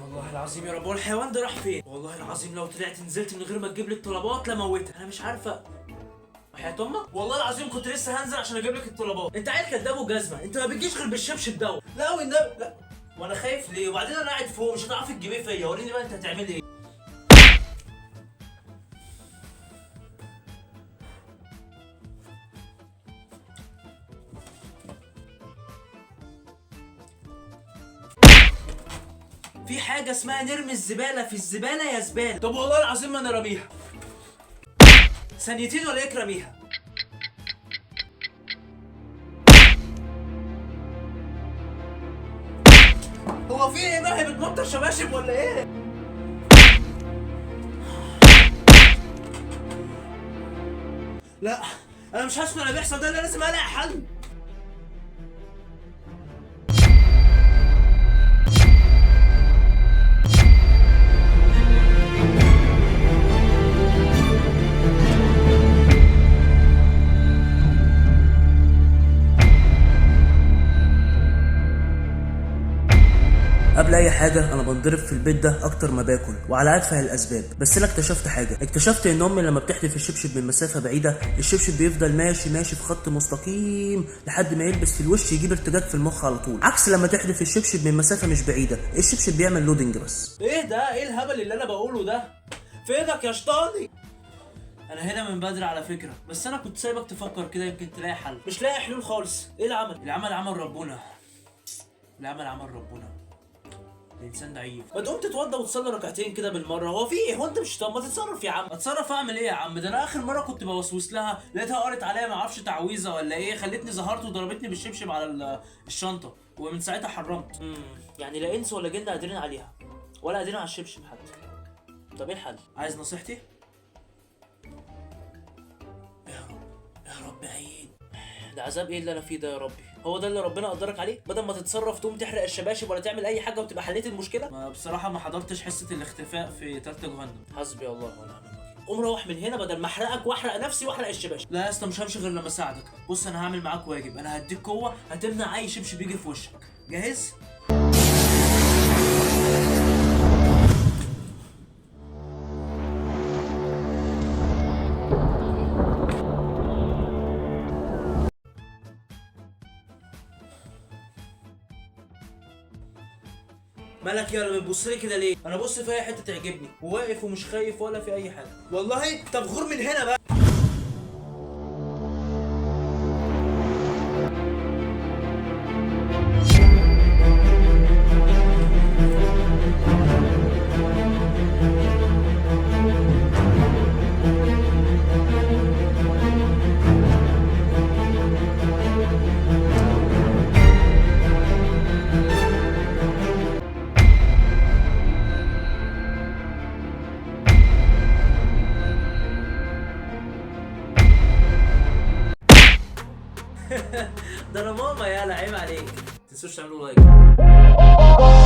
والله العظيم يا رب، هو الحيوان ده راح فين؟ والله العظيم لو طلعت نزلت من غير ما تجيب لي الطلبات لا موتها. انا مش عارفه وحياة امك، والله العظيم كنت لسه هنزل عشان اجيب لك الطلبات. انت عيل كداب وجزمه، انت ما بتجيش غير بالشبشب دوت. لا والنبي لا، وانا خايف ليه؟ وبعدين انا قاعد فوق مش هتعرفي تجيبيه فيا. وريني بقى انت هتعملي ايه. في حاجة اسمها نرمي الزبالة في الزبالة يا زبالة. طب والله العظيم ما انا راميها. ثانيتين ولا ايه راميها؟ هو في ايه بقى؟ هي بتمطر شباشب ولا ايه؟ لا انا مش هسكت على اللي بيحصل ده، انا لازم الاقي حل. قبل اي حاجة انا بنضرب في البيت ده اكتر ما باكل، وعلى اتفه الاسباب. بس انا اكتشفت حاجة، اكتشفت ان امي لما بتحدف الشبشب من مسافة بعيدة الشبشب بيفضل ماشي ماشي في خط مستقيم لحد ما يلبس في الوش يجيب ارتجاج في المخ على طول، عكس لما تحدف الشبشب من مسافة مش بعيدة الشبشب بيعمل loading بس. ايه ده؟ ايه الهبل اللي انا بقوله ده؟ فينك يا شطاني؟ انا هنا من بدري على فكرة، بس انا كنت سايبك تفكر كده يمكن تلاقي حل. مش لاقي حلول خالص. ايه العمل؟ العمل عمل ربنا. العمل عمل ربنا. الانسان ضعيف. ما تقوم تتوضى وتصلي ركعتين كده بالمرة. هو في ايه؟ هو انت مش، طب ما تتصرف يا عم. اتصرف اعمل ايه يا عم؟ ده انا اخر مرة كنت بوسوس لها لقيتها قرت عليا ما اعرفش تعويذه ولا ايه، خلتني زهرت وضربتني بالشبشب على الشنطة، ومن ساعتها حرمت. يعني لا انس ولا جن قادرين عليها، ولا قادرين على الشبشب حتى. طب ايه الحل؟ عايز نصيحتي؟ يا رب يا رب عيد. ده عذاب ايه اللي انا فيه ده يا ربي؟ هو ده اللي ربنا قدرك عليه؟ بدل ما تتصرف تقوم تحرق الشباشب ولا تعمل اي حاجة وتبقى حليت المشكلة؟ ما بصراحة ما حضرتش حصة الاختفاء في ثالثة جهنم. حسبي الله ونعم الوكيل. قوم روح من هنا بدل ما احرقك واحرق نفسي واحرق الشباشب. لا يا اسطى مش همشي غير لما اساعدك. بص انا هعمل معاك واجب، انا هديك قوة هتمنع اي شبشب يجي في وشك. جاهز؟ مالك يالا بتبص لي كده ليه؟ انا بص في اي حتة تعجبني، وواقف ومش خايف ولا في اي حاجة. والله طب غور من هنا بقى. ده انا ماما يالا، عيب عليك. ما تنسوش تعملوا like.